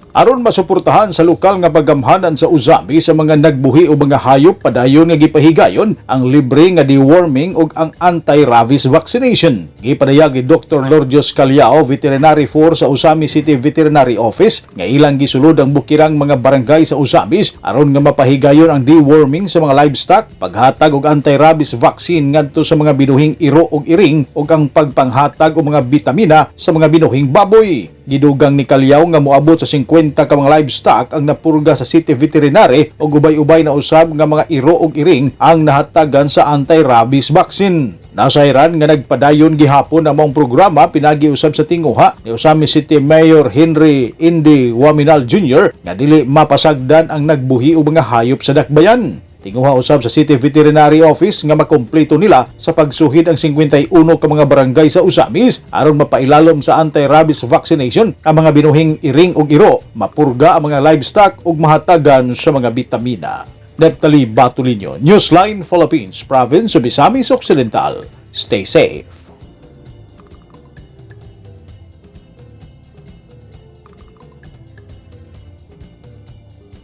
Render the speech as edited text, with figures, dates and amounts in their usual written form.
Aron masuportahan sa lokal nga pagamhanan sa Ozamiz sa mga nagbuhi o mga hayop, padayon nga gipahigayon ang libre nga deworming ug ang anti-rabies vaccination. Gipadayag ni Dr. Lourdes Caliao, Veterinary 4 sa Ozamiz City Veterinary Office, nga ilang gisulod ang bukirang mga barangay sa Ozamiz aron nga mapahigayon ang deworming sa mga livestock, paghatag og anti-rabies vaccine ngadto sa mga binuhing iro ug iring ug ang pagpanghatag og mga bitamina sa mga binuhing baboy. Gidugang ni Calyaw nga moabot sa 50 ka mga livestock ang napurga sa City Veterinary ug ubay-ubay na usab nga mga iro ug iring ang nahatagan sa anti-rabies vaccine. Nasayran nga nagpadayon gihapon ang maong programa pinagi usab sa tinguha ni Ozamiz City Mayor Henry Indy Oaminal Jr. nga dili mapasagdan ang nagbuhi o mga hayop sa dakbayan. Tinguha usab sa City Veterinary Office nga makumpleto nila sa pagsuhid ang 51 ka mga barangay sa Ozamiz aron mapailalom sa anti-rabies vaccination ang mga binuhing iring ug iro, mapurga ang mga livestock ug mahatagan sa mga bitamina. Neptali Batulinyo, Newsline Philippines, Province of Misamis Occidental. Stay safe.